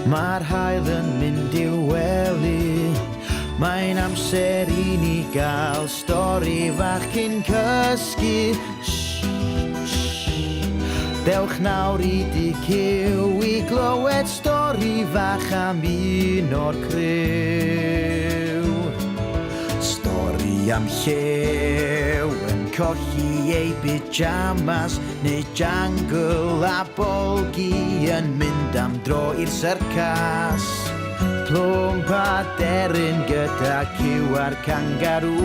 Mae'r haul yn mynd i'w wely. Mae'n amser i ni gael stori fach cyn cysgu. Shh, shh. Dewch nawr i dŷ Cyw i glywed stori fach am un o'r criw. Stori am llew yn colli ei pyjamas neu jangle a bolgi yn mynd am dro i'r syrcas. Plwmp a deryn gyda cyw a'r cangarŵ.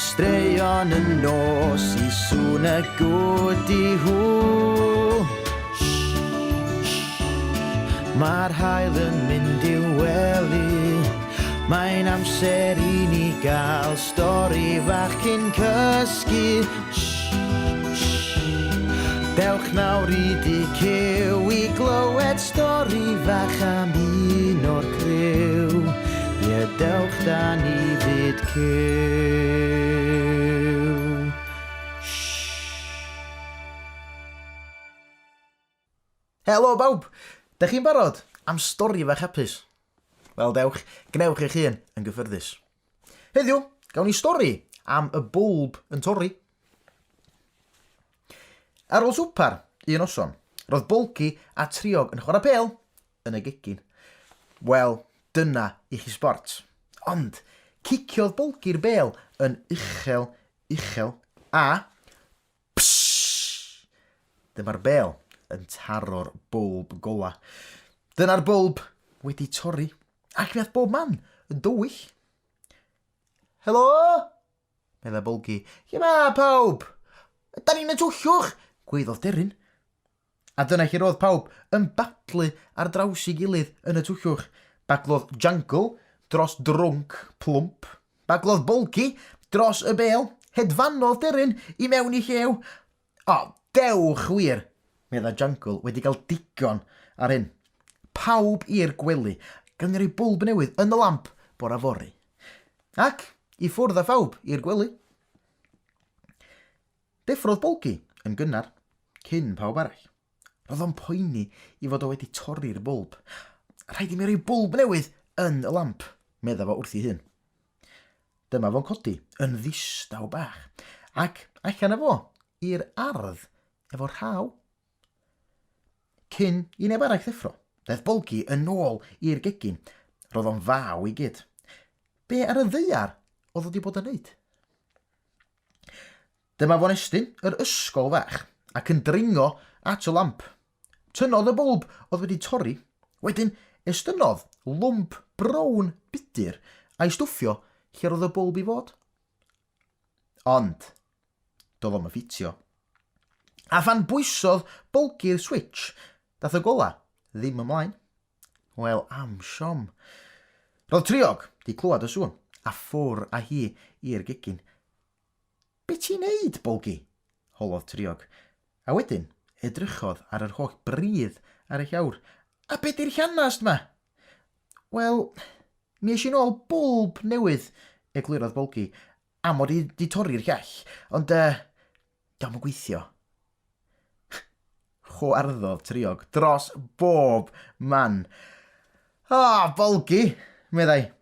Straeon y nos i sŵn y gwdi hw. Shh, shh, mae'r haul yn mynd i'w wely. Mae'n amser i ni gael stori fach cyn cysgu. Shh, shh. Dewch nawr i dŷ Cyw i glywed stori fach am un o'r criw. Ie, dewch da ni fyd Cyw. Shh. Helo bawb! Dych chi'n barod am stori fach hapus? Wel dewch, gwnewch eich hun yn gyffyrddus. Heddiw, gawn ni stori am y bwlb yn torri. Ar ôl swpar, un noson, roedd Bolgi a Triog yn chwarae pêl yn y gegin. Wel, dyna i chi sbort. Ond, ciciodd Bolgi'r bêl yn uchel, uchel, a Pshh! Dyma'r bêl yn taro'r bwlb gola. Dyna'r bwlb wedi torri, ac mi ath bob man yn dywyll. Helo! Meddai Bolgi. Lle mae pawb? Da ni'n y twllwch! Gwaeddodd Deryn. A dyna lle roedd pawb yn baglu ar draws ei gilydd yn y twllwch. Baglodd Jangle dros drwnc plwmp. Baglodd Bolgi dros y bêl. Hedfanodd Deryn i mewn i llew. O, dewch wir! meddai Jangle wedi cael digon ar hyn. Pawb i'r gwely, gan ni roi bwlb newydd yn y lamp bora fory. Ac i ffwrdd â phawb i'r gwely. Deffrodd Bolgi yn gynnar, cyn pawb arall. Roedd o'n poeni i fod o wedi torri'r bwlb. Rhaid i mi roi bwlb newydd yn y lamp, medda fo wrth ei hun. Dyma fo'n codi, yn ddistaw bach, ac allan â fo i'r ardd efo rhaw. Cyn i neb arall ddeffro, daeth Bolgi yn ôl i'r gegin. Roedd o'n faw i gyd. Be ar y ddaear oedd o wedi bod yn neud? Dyma fo'n estyn yr ysgol fach ac yn dringo at y lamp. Tynnodd y bwlb oedd wedi torri, wedyn estynnodd lwmp brown budur a'i stwffio lle roedd y bwlb i fod. Ond, doedd o'm yn ffitio. A phan bwysodd Bolgi'r switch, dath y gola ddim ymlaen. Wel, am siom. Roedd Triog 'di clywed y sŵn, a ffwr â hi i'r gegin. Be ti'n neud, Bolgi? holodd Triog. A wedyn, edrychodd ar yr holl bridd ar y llawr. A be di'r llanast 'ma? Wel, mi es i nôl bwlb newydd, eglurodd Bolgi, am mod i 'di torri'r llall, ond yy, dio'm yn gweithio. Chwarddodd Triog dros bob man. Ah, Bolgi, meddai.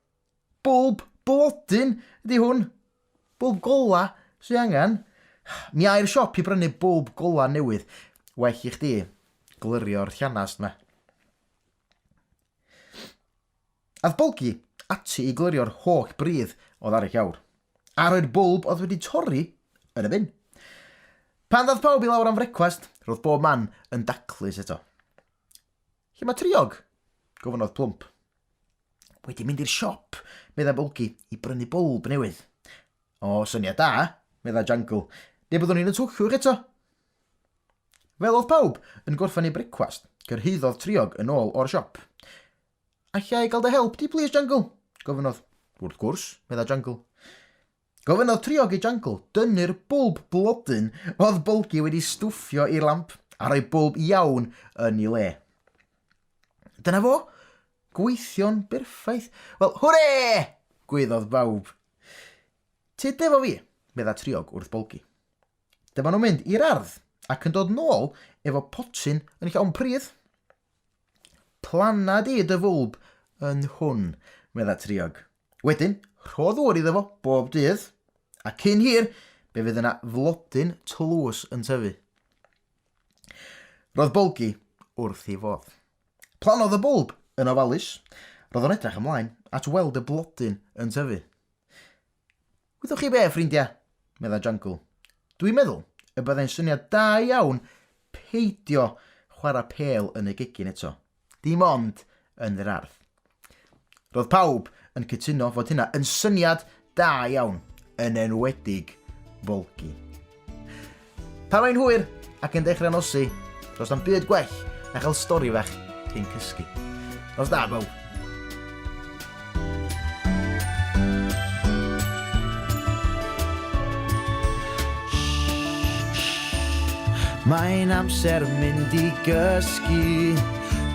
Bwlb blodyn ydi hwn. Bwlb gola sy angen. Mi a i'r siop i brynu bwlb gola newydd. Well i chdi glirio'r llanast 'ma. Ath Bolgi ati i glirio'r holl bridd oedd ar y llawr, a rhoi'r bwlb oedd wedi torri yn y bin. Pan ddath pawb i lawr am frecwast, roedd bob man yn daclus eto. Lle mae Triog? gofynnodd Plwmp. Wedi mynd i'r siop, meddai Bolgi, i brynu bwlb newydd. O, syniad da, meddai Jangle. Neu byddwn ni'n y twllwch eto. Fel oedd pawb yn gorffen eu brecwast, cyrhaeddodd Triog yn ôl o'r siop. Alla i gael dy help di, plîs, Jangle? gofynnodd. Wrth gwrs, meddai Jangle. Gofynnodd Triog i Jangle dynnu'r bwlb blodyn oedd Bolgi wedi stwffio i'r lamp a rhoi bwlb iawn yn ei le. Dyna fo! Gweithio'n berffaith. Wel, hwre! gwaeddodd bawb. Tyd efo fi, meddai Triog wrth Bolgi. Dyma nhw'n mynd i'r ardd ac yn dod nôl efo potyn yn llawn pridd. Planna di dy fwlb yn hwn, medda Triog. Wedyn, rho ddŵr iddo fo bob dydd, a cyn hir, fe fydd yna flodyn tlws yn tyfu. Roedd Bolgi wrth ei fodd. Plannodd y bwlb yn ofalus. Roedd o'n edrych ymlaen at weld y blodyn yn tyfu. Wyddoch chi be, ffrindiau? medda Jangle. Dwi'n meddwl y byddai'n syniad da iawn peidio chwarae pêl yn y gegin eto. Dim ond yn yr ardd. Roedd pawb yn cytuno fod hynna yn syniad da iawn, yn enwedig Bolgi. Pan mae'n hwyr ac yn dechrau nosi, does na'm byd gwell na chael stori fach cyn cysgu. Nos da, bawb. Mae'n amser mynd i gysgu.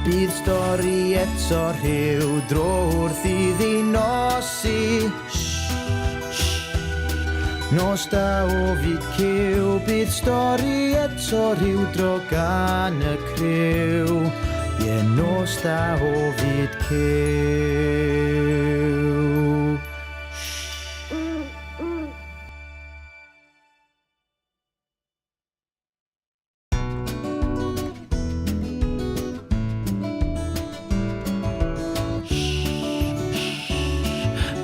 Bydd stori eto rhyw dro wrth iddi nosi. Nos da o fyd cyw, bydd stori eto rhyw dro gan y criw. Ie, nos da o fyd cyw.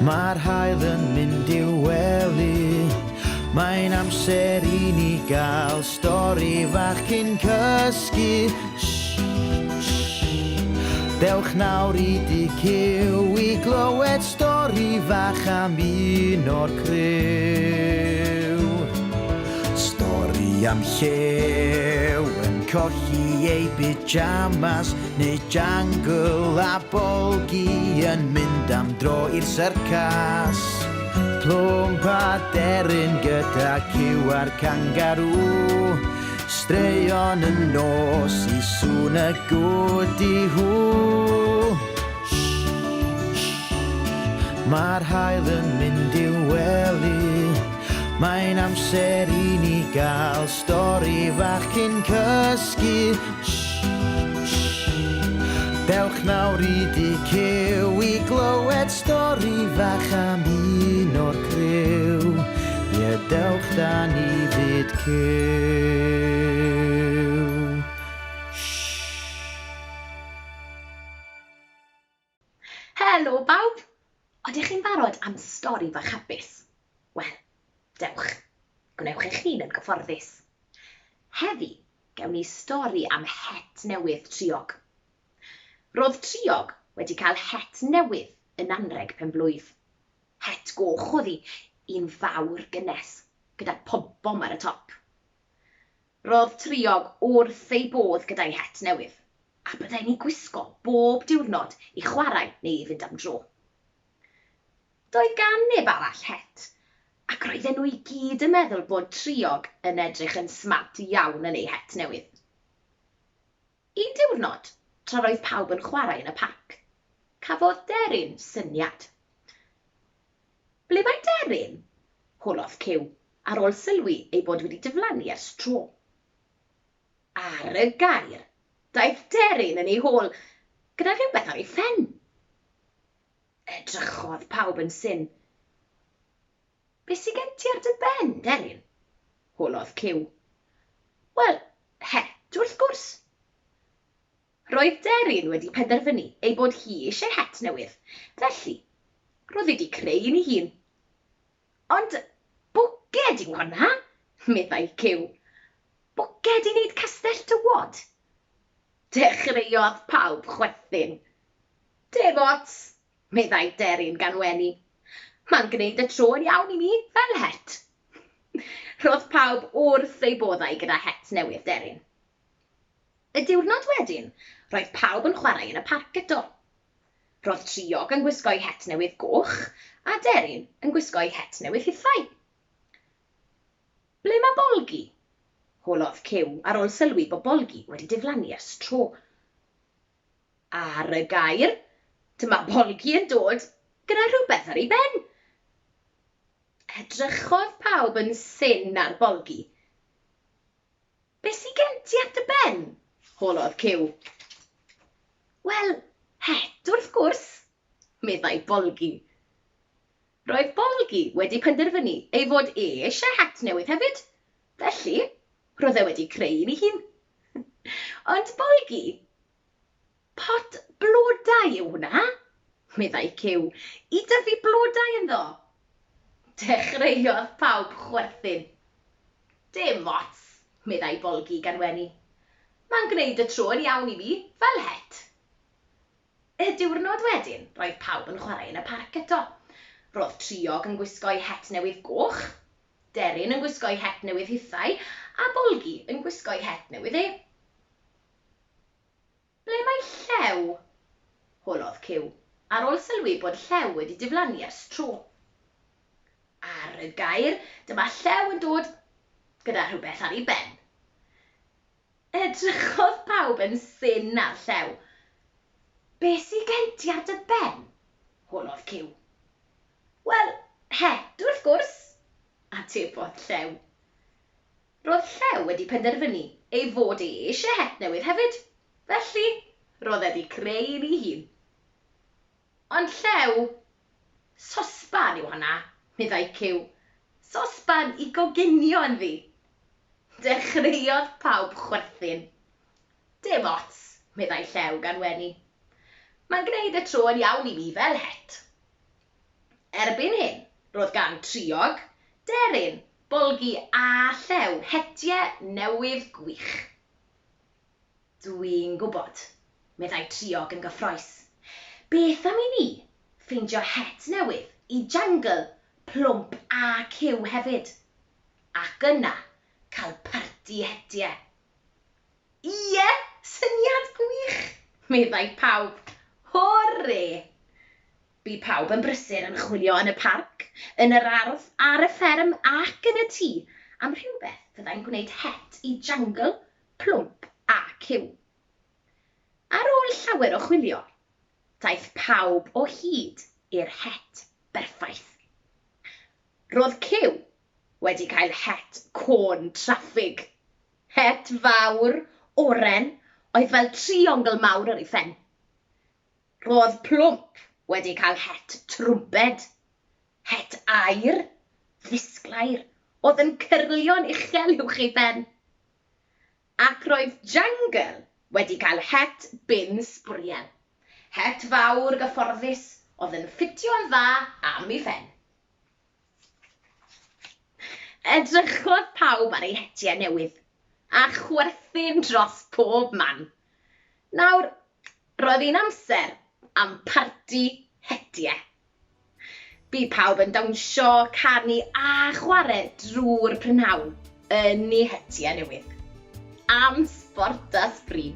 Mae'r haul yn mynd i'w wely. Mae'n amser i ni gael stori fach cyn cysgu. Dewch nawr i dŷ Cyw i glywed stori fach am un o'r criw. Stori am llew yn colli ei pyjamas neu jangle a bolgi yn mynd am dro i'r syrcas. Plwmp a deryn gyda cyw a'r cangarŵ. Straeon y nos i sŵn y gwdi hw. Mae'r haul yn mynd i'w wely. Mae'n amser i ni gael stori fach cyn cysgu. Dewch nawr i dŷ Cyw i glywed stori fach am un o'r criw. Ie, dewch da ni fyd Cyw. Helo bawb! Odych chi'n barod am stori fach hapus? Wel, dewch. Gwnewch eich hun yn gyfforddus. Heddi, gewn ni stori am het newydd Triog. Roedd Triog wedi cael het newydd yn anrheg penblwydd. Het goch oedd hi, un fawr gynnes, gyda pom-pom ar y top. Roedd Triog wrth ei bodd gyda'i het newydd, a byddai'n ei gwisgo bob diwrnod i chwarae neu i fynd am dro. Doedd gan neb arall het, ac roedden nhw i gyd yn meddwl bod Triog yn edrych yn smart iawn yn ei het newydd. Un diwrnod, tra roedd pawb yn chwarae yn y parc, cafodd Deryn syniad. Ble mae Deryn? holodd Cyw, ar ôl sylwi ei bod wedi diflannu ers tro. Ar y gair, daeth Deryn yn ei hôl, gyda rhywbeth ar ei phen. Edrychodd pawb yn syn. Be sy gen ti ar dy ben, Deryn? holodd Cyw. Wel, het, wrth gwrs. Roedd Deryn wedi penderfynu ei bod hi eisiau het newydd, felly roedd wedi creu un ei hun. Ond bwced yw hwnna, meddai Cyw. Bwced i wneud castell tywod. Dechreuodd pawb chwerthin. Dim ots, meddai Deryn gan wenu. Mae'n gwneud y tro yn iawn i mi, fel het. Roedd pawb wrth eu boddau gyda het newydd Deryn. Y diwrnod wedyn, roedd pawb yn chwarae yn y parc eto. Roedd Triog yn gwisgo'i het newydd goch a Deryn yn gwisgo'i het newydd hithau. Ble mae Bolgi? holodd Cyw ar ôl sylwi bod Bolgi wedi diflannu ers tro. Ar y gair, dyma Bolgi yn dod gyda rhywbeth ar ei ben. Edrychodd pawb yn syn ar Bolgi. Be sy gen ti ar dy ben? holodd Cyw. Wel, het wrth gwrs, meddai Bolgi. Roedd Bolgi wedi penderfynu ei fod e eisiau het newydd hefyd, felly roedd e wedi creu un ei hun. Ond Bolgi, pot blodau yw hwnna, meddai Cyw, i dyfu blodau ynddo. Dechreuodd pawb chwerthin. Dim ots, meddai Bolgi gan wenu. Mae'n gwneud y tro yn iawn i mi, fel het. Y diwrnod wedyn, roedd pawb yn chwarae yn y parc eto. Roedd Triog yn gwisgo'i het newydd goch, Deryn yn gwisgo'i het newydd hithau, a Bolgi yn gwisgo'i het newydd e. Ble mae Llew? holodd Cyw, ar ôl sylwi bod Llew wedi diflannu ers tro. Ar y gair, dyma Llew yn dod gyda rhywbeth ar ei ben. Edrychodd pawb yn syn ar Llew. Be sy gen ti ar dy ben? holodd Cyw. Wel, het wrth gwrs, atebodd Llew. Roedd Llew wedi penderfynu ei fod e eisiau het newydd hefyd, felly roedd e 'di creu un ei hun. Ond Llew, sosban yw honna, meddai Cyw. Sosban i goginio ynddi. Dechreuodd pawb chwerthin. Dim ots, meddai Llew gan wenu. Mae'n gwneud y tro yn iawn i mi fel het. Erbyn hyn, roedd gan Triog, Deryn, Bolgi a Llew hetiau newydd gwych. Dwi'n gwybod, meddai Triog yn gyffrous. Beth am i ni ffeindio het newydd i Jangle, Plwmp a Cyw hefyd? Ac yna cael parti hetiau. Ie, syniad gwych! meddai pawb. Hwrê! Bu pawb yn brysur yn chwilio yn y parc, yn yr ardd, ar y fferm ac yn y tŷ am rhywbeth fyddai'n gwneud het i Jangle, Plwmp a Cyw. Ar ôl llawer o chwilio, daeth pawb o hyd i'r het berffaith. Roedd Cyw wedi cael het côn traffig. Het fawr, oren, oedd fel triongl mawr ar ei phen. Roedd Plwmp wedi cael het trwmped, het aur, ddisglair, oedd yn cyrlio'n uchel uwch ei ben. Ac roedd Jangle wedi cael het bin sbwriel, het fawr gyfforddus oedd yn ffitio'n dda am ei phen. Edrychodd pawb ar eu hetiau newydd, a chwerthin dros pob man. Nawr, roedd hi'n amser am parti hetiau. Bu pawb yn dawnsio, canu a chwarae drwy'r prynhawn yn eu hetiau newydd. Am sbort a sbri!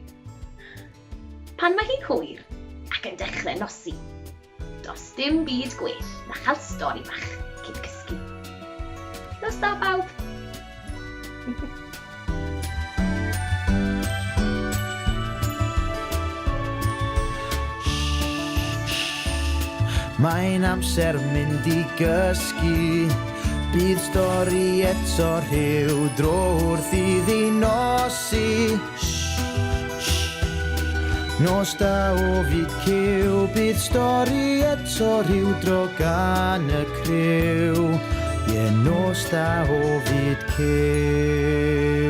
Pan mae hi'n hwyr ac yn dechrau nosi, Does dim byd gwell na chael stori bach cyn cysgu. Nos da bawb! Mae'n amser mynd i gysgu. Bydd stori eto rhyw dro wrth iddi nosi. Nos da o fyd cyw, bydd stori eto rhyw dro gan y criw. Ie, nos da o fyd cyw.